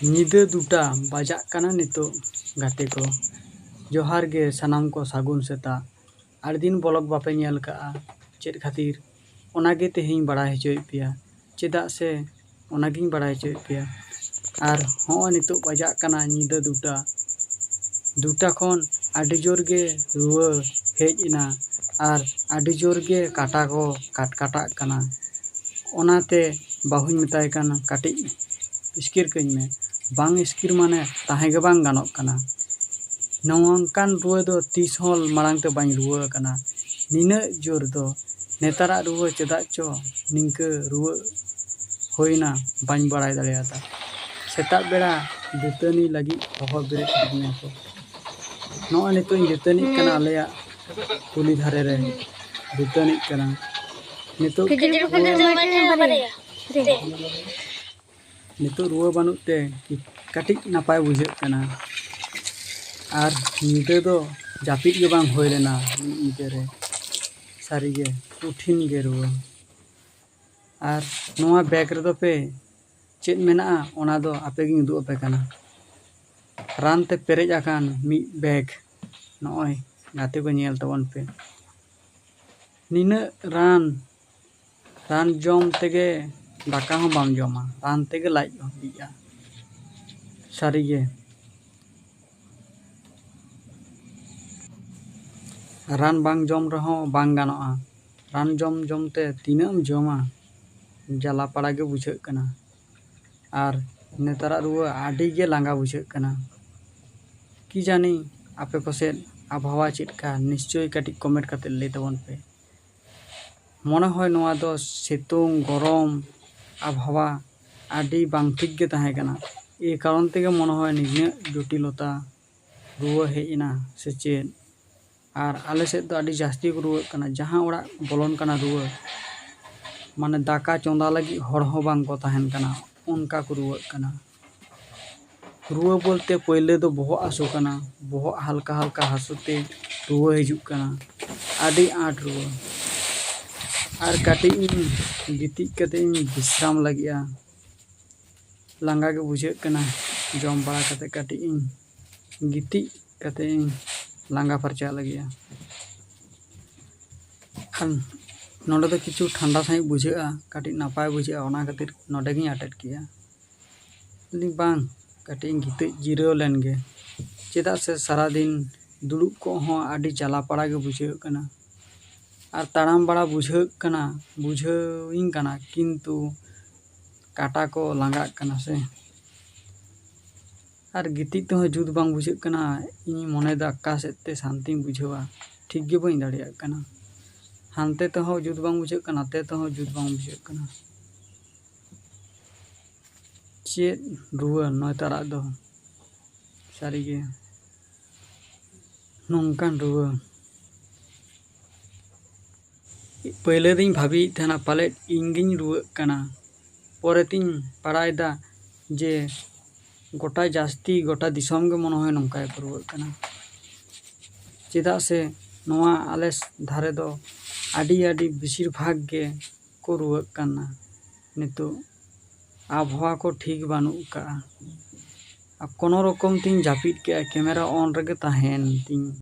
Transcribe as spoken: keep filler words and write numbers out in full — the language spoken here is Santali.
ᱧᱤᱫᱟᱹ ᱫᱩᱴᱟ ᱵᱟᱡᱟᱜ ᱠᱟᱱᱟ ᱱᱤᱛᱚᱜ, ᱜᱟᱛᱮ ᱠᱚ᱾ ᱡᱚᱦᱟᱨ ᱜᱮ ᱥᱟᱱᱟᱢ ᱠᱚ, ᱥᱟᱹᱜᱩᱱ ᱥᱮᱛᱟᱜ᱾ ᱟᱹᱰᱤ ᱫᱤᱱ ᱵᱞᱚᱜ ᱵᱟᱯᱮ ᱧᱮᱞ ᱠᱟᱜᱼᱟ, ᱪᱮᱫ ᱠᱷᱟᱹᱛᱤᱨ? ᱚᱱᱟᱜᱮ ᱛᱮᱦᱮᱧ ᱵᱟᱲᱟᱭ ᱦᱚᱪᱚᱭᱮᱫ ᱯᱮᱭᱟ, ᱪᱮᱫᱟᱜ ᱥᱮ ᱚᱱᱟᱜᱤᱧ ᱵᱟᱲᱟᱭ ᱦᱚᱪᱚᱭᱮᱫ ᱯᱮᱭᱟ᱾ ᱟᱨ ᱦᱚᱸᱜᱼᱚᱭ ᱱᱤᱛᱚᱜ ᱵᱟᱡᱟᱜ ᱠᱟᱱᱟ ᱧᱤᱫᱟᱹ ᱫᱩᱴᱟ᱾ ᱫᱩᱴᱟ ᱠᱷᱚᱱ ᱟᱹᱰᱤ ᱡᱳᱨ ᱜᱮ ᱨᱩᱣᱟᱹ ᱦᱮᱡ ᱮᱱᱟ ᱟᱨ ᱟᱹᱰᱤ ᱡᱳᱨ ᱜᱮ ᱠᱟᱴᱟ ᱠᱚ ᱠᱟᱴᱠᱟᱴᱟᱜ ᱠᱟᱱᱟ᱾ ᱚᱱᱟᱛᱮ ᱵᱟᱹᱦᱩᱧ ᱢᱮᱛᱟᱭ ᱠᱟᱱᱟ, "ᱠᱟᱹᱴᱤᱡ ᱤᱥᱠᱤᱨ ᱠᱟᱹᱧ ᱢᱮ, ᱵᱟᱝ ᱤᱥᱠᱤᱨ ᱢᱟᱱᱮ ᱛᱟᱦᱮᱸ ᱜᱮ ᱵᱟᱝ ᱜᱟᱱᱚᱜ ᱠᱟᱱᱟ᱾ ᱱᱚᱝᱠᱟᱱ ᱨᱩᱣᱟᱹ ᱫᱚ ᱛᱤᱥ ᱦᱚᱸ ᱢᱟᱲᱟᱝ ᱛᱮ ᱵᱟᱹᱧ ᱨᱩᱣᱟᱹ ᱟᱠᱟᱱᱟ, ᱱᱤᱱᱟᱹᱜ ᱡᱳᱨ ᱫᱚ᱾ ᱱᱮᱛᱟᱨᱟᱜ ᱨᱩᱣᱟᱹ ᱪᱮᱫᱟᱜ ᱪᱚ ᱱᱤᱝᱠᱟᱹ ᱨᱩᱣᱟᱹ ᱦᱩᱭᱱᱟ, ᱵᱟᱹᱧ ᱵᱟᱲᱟᱭ ᱫᱟᱲᱮᱭᱟᱫᱟ᱾ ᱥᱮᱛᱟᱜ ᱵᱮᱲᱟ ᱫᱟᱹᱛᱟᱹᱱᱤ ᱞᱟᱹᱜᱤᱫ ᱦᱚᱦᱚ ᱵᱮᱨᱮᱫ ᱠᱤᱫᱤᱧᱟ ᱠᱚ᱾ ᱱᱚᱜᱼᱚᱭ ᱱᱤᱛᱚᱜ ᱤᱧ ᱫᱟᱹᱛᱟᱹᱱᱤᱜ ᱠᱟᱱᱟ, ᱟᱞᱮᱭᱟᱜ ᱠᱩᱞᱦᱤ ᱫᱷᱟᱨᱮ ᱨᱮ ᱫᱟᱹᱛᱟᱹᱱᱤᱜ ᱠᱟᱱᱟ ᱱᱤᱛᱚᱜ᱾ ᱱᱤᱛᱚᱜ ᱨᱩᱣᱟᱹ ᱵᱟᱹᱱᱩᱜ ᱛᱮ ᱠᱟᱹᱴᱤᱡ ᱱᱟᱯᱟᱭ ᱵᱩᱡᱷᱟᱹᱜ ᱠᱟᱱᱟ᱾ ᱟᱨ ᱧᱤᱫᱟᱹ ᱫᱚ ᱡᱟᱹᱯᱤᱫ ᱜᱮ ᱵᱟᱝ ᱦᱩᱭ ᱞᱮᱱᱟ ᱢᱤᱫ ᱧᱤᱫᱟᱹ ᱨᱮ᱾ ᱥᱟᱹᱨᱤᱜᱮ ᱠᱚᱴᱷᱤᱱ ᱜᱮ ᱨᱩᱣᱟᱹ᱾ ᱟᱨ ᱱᱚᱣᱟ ᱵᱮᱜᱽ ᱨᱮᱫᱚ ᱯᱮ ᱪᱮᱫ ᱢᱮᱱᱟᱜᱼᱟ, ᱚᱱᱟ ᱫᱚ ᱟᱯᱮ ᱜᱤᱧ ᱩᱫᱩᱜ ᱟᱯᱮ ᱠᱟᱱᱟ᱾ ᱨᱟᱱ ᱛᱮ ᱯᱮᱨᱮᱡ ᱟᱠᱟᱱ ᱢᱤᱫ ᱵᱮᱜᱽ᱾ ᱱᱚᱜᱼᱚᱭ ᱜᱟᱛᱮ ᱠᱚ, ᱧᱮᱞ ᱛᱟᱵᱚᱱ ᱯᱮ᱾ ᱱᱤᱱᱟᱹᱜ ᱨᱟᱱ, ᱨᱟᱱ ᱡᱚᱢ ᱛᱮᱜᱮ ᱫᱟᱠᱟ ᱦᱚᱸ ᱵᱟᱢ ᱡᱚᱢᱟ, ᱨᱟᱱ ᱛᱮᱜᱮ ᱞᱟᱡ ᱦᱚᱸ ᱵᱤᱜᱼᱟ᱾ ᱥᱟᱹᱨᱤᱜᱮ, ᱨᱟᱱ ᱵᱟᱝ ᱡᱚᱢ ᱨᱮᱦᱚᱸ ᱵᱟᱝ ᱜᱟᱱᱚᱜᱼᱟ᱾ ᱨᱟᱱ ᱡᱚᱢ ᱡᱚᱢ ᱛᱮ ᱛᱤᱱᱟᱹᱜ ᱮᱢ ᱡᱚᱢᱟ, ᱡᱟᱞᱟ ᱯᱟᱲᱟ ᱜᱮ ᱵᱩᱡᱷᱟᱹᱜ ᱠᱟᱱᱟ᱾ ᱟᱨ ᱱᱮᱛᱟᱨᱟᱜ ᱨᱩᱣᱟᱹ ᱟᱹᱰᱤ ᱜᱮ ᱞᱟᱸᱜᱟ ᱵᱩᱡᱷᱟᱹᱜ ᱠᱟᱱᱟ᱾ ᱠᱤ ᱡᱟᱹᱱᱤ ᱟᱯᱮ ᱠᱚᱥᱮᱫ ᱟᱵᱚᱦᱟᱣᱟ ᱪᱮᱫ ᱞᱮᱠᱟ? ᱱᱤᱥᱪᱳᱭ ᱠᱟᱹᱴᱤᱡ ᱠᱚᱢᱮᱱᱴ ᱠᱟᱛᱮ ᱞᱟᱹᱭ ᱛᱟᱵᱚᱱ ᱯᱮ᱾ ᱢᱚᱱᱮ ᱦᱚᱭ ᱱᱚᱣᱟ ᱫᱚ ᱥᱤᱛᱩᱝ, ᱜᱚᱨᱚᱢ, ᱟᱵᱚᱦᱟᱣᱟ ᱟᱹᱰᱤ ᱵᱟᱝ ᱴᱷᱤᱠ ᱜᱮ ᱛᱟᱦᱮᱸ ᱠᱟᱱᱟ᱾ ᱮᱭ ᱠᱟᱨᱚᱱ ᱛᱮᱜᱮ ᱢᱚᱱᱮ ᱦᱚᱭ ᱱᱤᱱᱟᱹᱜ ᱡᱚᱴᱤᱞᱚᱛᱟ ᱨᱩᱣᱟᱹ ᱦᱮᱡ ᱮᱱᱟ ᱥᱮ ᱪᱮᱫ? ᱟᱨ ᱟᱞᱮ ᱥᱮᱫ ᱫᱚ ᱟᱹᱰᱤ ᱡᱟᱹᱥᱛᱤ ᱠᱚ ᱨᱩᱣᱟᱹᱜ ᱠᱟᱱᱟ᱾ ᱡᱟᱦᱟᱸ ᱚᱲᱟᱜ ᱵᱚᱞᱚᱱ ᱠᱟᱱᱟ ᱨᱩᱣᱟᱹ, ᱢᱟᱱᱮ ᱫᱟᱠᱟ ᱪᱚᱸᱫᱟ ᱞᱟᱹᱜᱤᱫ ᱦᱚᱲ ᱦᱚᱸ ᱵᱟᱝ ᱠᱚ ᱛᱟᱦᱮᱱ ᱠᱟᱱᱟ, ᱚᱱᱠᱟ ᱠᱚ ᱨᱩᱣᱟᱹᱜ ᱠᱟᱱᱟ᱾ ᱨᱩᱣᱟᱹ ᱵᱚᱞᱛᱮ ᱯᱳᱭᱞᱳ ᱫᱚ ᱵᱚᱦᱚᱜ ᱦᱟᱹᱥᱩ ᱠᱟᱱᱟ, ᱵᱚᱦᱚᱜ ᱦᱟᱞᱠᱟ ᱦᱟᱞᱠᱟ ᱦᱟᱹᱥᱩ ᱛᱮ ᱨᱩᱣᱟᱹ ᱦᱤᱡᱩᱜ ᱠᱟᱱᱟ, ᱟᱹᱰᱤ ᱟᱸᱴ ᱨᱩᱣᱟᱹ᱾ ᱟᱨ ᱠᱟᱹᱴᱤᱡ ᱤᱧ ᱜᱤᱛᱤᱡ ᱠᱟᱛᱮ ᱤᱧ ᱵᱤᱥᱨᱟᱢ ᱞᱟᱹᱜᱤᱫᱼᱟ᱾ ᱞᱟᱸᱜᱟ ᱜᱮ ᱵᱩᱡᱷᱟᱹᱜ ᱠᱟᱱᱟ᱾ ᱡᱚᱢ ᱵᱟᱲᱟ ᱠᱟᱛᱮ ᱠᱟᱹᱴᱤᱡ ᱤᱧ ᱜᱤᱛᱤᱡ ᱠᱟᱛᱮ ᱤᱧ ᱞᱟᱸᱜᱟ ᱯᱷᱟᱨᱪᱟᱜ ᱞᱟᱹᱜᱤᱫᱼᱟ᱾ ᱟᱨ ᱱᱚᱰᱮ ᱫᱚ ᱠᱤᱪᱷᱩ ᱴᱷᱟᱱᱰᱟ ᱥᱟᱺᱦᱤᱡ ᱵᱩᱡᱷᱟᱹᱜᱼᱟ, ᱠᱟᱹᱴᱤᱡ ᱱᱟᱯᱟᱭ ᱵᱩᱡᱷᱟᱹᱜᱼᱟ, ᱚᱱᱟ ᱠᱷᱟᱹᱛᱤᱨ ᱱᱚᱰᱮ ᱜᱤᱧ ᱟᱴᱮᱫ ᱠᱮᱜᱼᱟ᱾ ᱞᱟᱹᱭᱫᱟᱹᱧ, "ᱵᱟᱝ, ᱠᱟᱹᱴᱤᱡ ᱤᱧ ᱜᱤᱛᱤᱡ ᱡᱤᱨᱟᱹᱣ ᱞᱮᱱ ᱜᱮ", ᱪᱮᱫᱟᱜ ᱥᱮ ᱥᱟᱨᱟᱫᱤᱱ ᱫᱩᱲᱩᱵ ᱠᱚᱜ ᱦᱚᱸ ᱟᱹᱰᱤ ᱡᱟᱞᱟᱯᱟᱲᱟ ᱜᱮ ᱵᱩᱡᱷᱟᱹᱜ ᱠᱟᱱᱟ᱾ ᱟᱨ ᱛᱟᱲᱟᱢ ᱵᱟᱲᱟ ᱵᱩᱡᱷᱟᱹᱜ ᱠᱟᱱᱟ, ᱵᱩᱡᱷᱟᱹᱣᱤᱧ ᱠᱟᱱᱟ, ᱠᱤᱱᱛᱩ ᱠᱟᱴᱟ ᱠᱚ ᱞᱟᱸᱜᱟᱜ ᱠᱟᱱᱟ ᱥᱮ᱾ ᱟᱨ ᱜᱤᱛᱤᱡ ᱛᱮᱦᱚᱸ ᱡᱩᱛ ᱵᱟᱝ ᱵᱩᱡᱷᱟᱹᱜ ᱠᱟᱱᱟ᱾ ᱤᱧᱤᱧ ᱢᱚᱱᱮᱭᱮᱫᱟ ᱚᱠᱟ ᱥᱮᱫ ᱛᱮ ᱥᱟᱱᱛᱤᱧ ᱵᱩᱡᱷᱟᱹᱣᱟ, ᱴᱷᱤᱠ ᱜᱮ ᱵᱟᱹᱧ ᱫᱟᱲᱮᱭᱟᱜ ᱠᱟᱱᱟ᱾ ᱦᱟᱱᱛᱮ ᱛᱮᱦᱚᱸ ᱡᱩᱛ ᱵᱟᱝ ᱵᱩᱡᱷᱟᱹᱜ ᱠᱟᱱᱟ, ᱱᱟᱛᱮ ᱛᱮᱦᱚᱸ ᱡᱩᱛ ᱵᱟᱝ ᱵᱩᱡᱷᱟᱹᱜ ᱠᱟᱱᱟ᱾ ᱪᱮᱫ ᱨᱩᱣᱟᱹ ᱱᱚᱭᱛᱟᱨᱟᱜ ᱫᱚ? ᱥᱟᱹᱨᱤᱜᱮ ᱱᱚᱝᱠᱟᱱ ᱨᱩᱣᱟᱹ᱾ ᱯᱟᱹᱭᱞᱟᱹ ᱫᱚᱧ ᱵᱷᱟᱹᱵᱤᱭᱮᱫ ᱛᱟᱦᱮᱱᱟ ᱯᱟᱞᱮᱫ ᱤᱧ ᱜᱤᱧ ᱨᱩᱣᱟᱹᱜ ᱠᱟᱱᱟ᱾ ᱯᱚᱨᱮ ᱛᱤᱧ ᱵᱟᱲᱟᱭᱮᱫᱟ ᱡᱮ ᱜᱚᱴᱟ ᱡᱟᱹᱥᱛᱤ, ᱜᱚᱴᱟ ᱫᱤᱥᱚᱢ ᱜᱮ ᱢᱚᱱᱮ ᱦᱚᱭ ᱱᱚᱝᱠᱟ ᱜᱮᱠᱚ ᱨᱩᱣᱟᱹᱜ ᱠᱟᱱᱟ᱾ ᱪᱮᱫᱟᱜ ᱥᱮ ᱱᱚᱣᱟ ᱟᱞᱮ ᱫᱷᱟᱨᱮ ᱫᱚ ᱟᱹᱰᱤ, ᱟᱹᱰᱤ ᱵᱮᱥᱤᱨ ᱵᱷᱟᱜᱽ ᱜᱮ ᱠᱚ ᱨᱩᱣᱟᱹᱜ ᱠᱟᱱᱟ ᱱᱤᱛᱚᱜ᱾ ᱟᱵᱚᱦᱟᱣᱟ ᱠᱚ ᱴᱷᱤᱠ ᱵᱟᱹᱱᱩᱜ ᱟᱠᱟᱫᱼᱟ᱾ ᱟᱨ ᱠᱳᱱᱳ ᱨᱚᱠᱚᱢ ᱛᱤᱧ ᱡᱟᱹᱯᱤᱫ ᱠᱮᱜᱼᱟ, camera on ᱨᱮᱜᱮ ᱛᱟᱦᱮᱱ ᱛᱤᱧ᱾